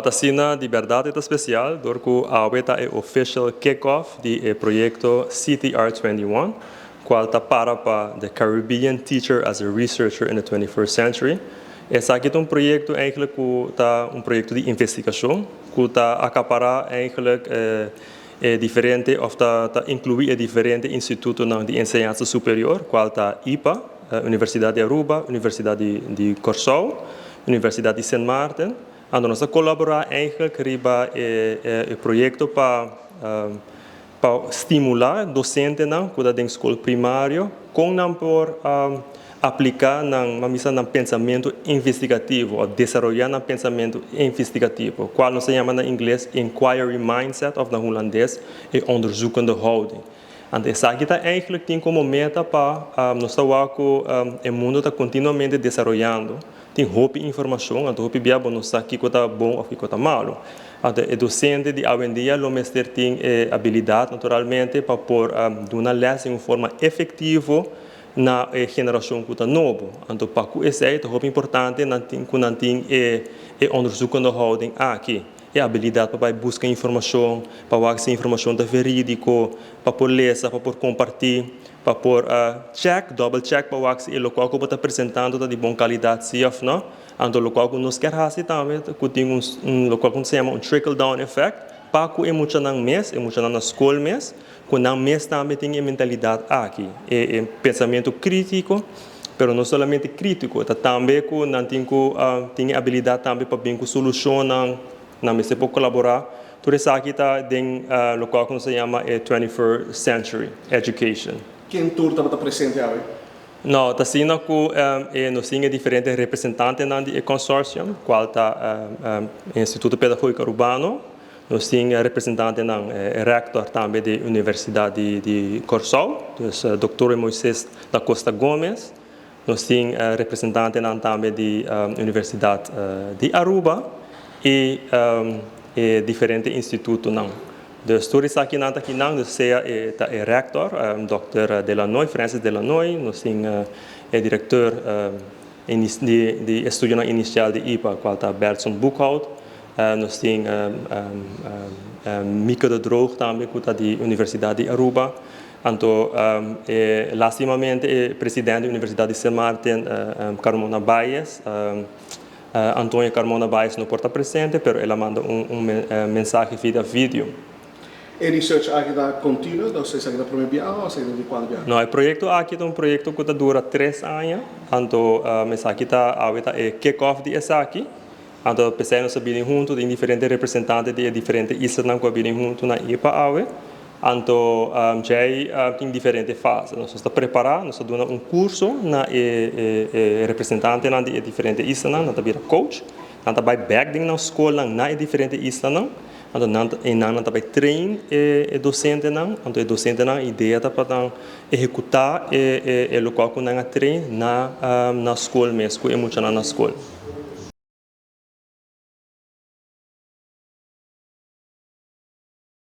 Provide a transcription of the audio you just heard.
Ta asina, di berdad ta special, door cu awe ta e official kick-off di e proyecto CTR21, cual ta para pa The Caribbean Teacher as a Researcher in the 21st Century. Esaki ta un proyecto eigenlijk cu ta un proyecto di investigacion, cu ta acapara eigenlijk diferente, of ta inclui e diferente instituto di enseñansa superior, cual ta IPA, Universidad di Aruba, Universidad di Corsou, Universidad di Sint Maarten. Anto nos a colabora eigenlijk riba e proyecto pa stimula docentenan cu ta den scol primario con nan por aplica nan mamisa nan pensamento investigativo of desaroya nan pensamento investigativo, cual nos ta yama na ingles inquiry mindset of na hulandes e onderzoekende houding. Anto esaki ta eigenlijk tin como meta pa nos ta wak cu e mundo ta continuamente desaroyando. Tin hopi informacion, anto hopi bia bo no sa kico ta bon of kico ta malo. Anto e docente di awendia lo mester tin e habilidad naturalmente pa por duna les den un forma efectivo na e generacion cu ta nobo. Anto pa cu esey ta hopi importante nan tin cu nan tin e onderzoekende houding aki. E habilidad pa bay busca informacion, pa wak si informacion ta veridico, pa por lesa, pa por comparti, pa por check, double check pa wak si e locual cu bo ta presentando ta di bon calidad si of no. Anto locual cu nos kier haci tambe cu tin un locual cu se yama un trickle down effect pa cu e muchanan mes, e muchanan na scol mes, cu nan mes tambe tin e mentalidad aki, e pensamento critico, pero no solamente critico, ta tambe cu nan tin cu tin e habilidad tambe pa bin cu solucionnan, nan mester por colabora. Tur esaki ta den locual cu nos ta yama e 21st century education. Ken tur tabata presente awe? No, ta asina cu nos tin e diferente representantenan di e consortium, cual ta Instituto Pedagogico Arubano, nos tin representantenan, e rector tambe di Universidad di Corsou, dus Dr. Moises da Costa Gomez, nos tin representantenan tambe di Universidad di Aruba y e diferente institutonan. Dus tur esakinan ta akinan, dus sea e ta e rector, Dr. Delanoy, Francis Delanoy, nos tin e director di estudionan inicial di IPA, cual ta Bertson Boekhout, nos tin Mieke de Droog tambe cu ta di Universidad di Aruba. Anto lastimamente e presidente di Universidad di Sint Maarten, Carmona Baez, Antonio Carmona Baez, no por ta presente, pero el a manda un mensahe via video. E research aki ta continuo, dus esaki ta prome biaha of esaki ta di cuanto biaha? No, e proyecto aki ta un proyecto cu ta dura 3 aña, anto esaki ta awe ta e kick-off di esaki. Anto p'esey nos a bini hunto, tin diferente representante di diferente islanan cu a bini hunto na IPA awe. Anto ya tin diferente fase. Nos ta prepara, nos ta duna un curso na e representantenan di diferente islanan, nan ta bira coach, nan ta bay back den nan scolnan na e diferente islanan, anto nan ta bay train e docentenan, anto e docentenan idea ta pa nan ehecuta e locual cu nan a train na scol mes, cu e muchanan na scol.